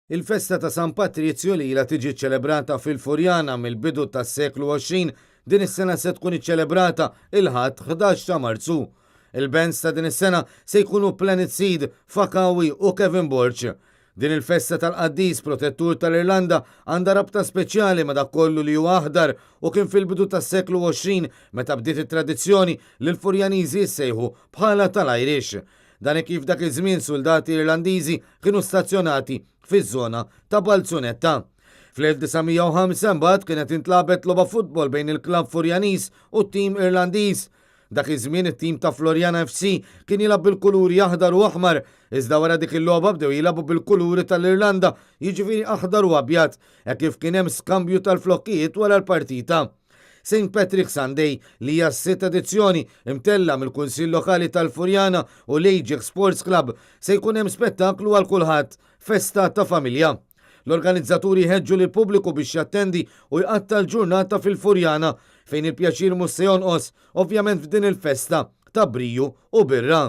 Il-festa ta' San Patrizju li ilha tiġi ċċelebrata fil-Furjana mill-bidu tas-seklu 20, din is-sena se tkun iċċelebrata il-Ħadd 11 ta' Marzu. Il-bands ta' din is-sena se jkunu Planet Seed, Fakawi u Kevin Borg. Din il-festa tal-qaddis protettur tal-Irlanda għandha rabta speċjali ma' dak kollu li huwa aħdar u kien fil-bidu tas-seklu 20 meta bdiet it-tradizzjoni li l-Furjaniżi jissejħu bħala tal-Irish. Dan hekk kif dak iż-żmien suldati Irlandiżi kienu stazzjonati fiż-żona ta' Balzunetta. Fl-1905 imbagħad kienet intlagħbet logħba futbol bejn il-klabb Furjaniż u t-tim Irlandiż. Dak iż-żmien it-tim ta' Floriana FC kien jilgħab bil-kuluri aħdar u aħmar, iżda wara dik il-logħba bdew jilagħbu bil-kuluri tal-Irlanda, jiġifieri aħdar u abjad, hekk kif kien hemm skambju tal-flokkijiet wara l-partita. St. Patrick's Sunday, li hija s-sitt edizzjoni mtellgħa mill-Kunsill Lokali tal-Furjana u l-Ajax Sports Club, se jkun hemm spettaklu għal kulħadd, festa ta' familja. L-organizzaturi jħeġġu lill-pubbliku biex jattendi u jqatta' l-ġurnata fil-Furjana, fejn il-pjaċir mhux se jonqos, ovvjament f'din il-festa ta' briju u birra.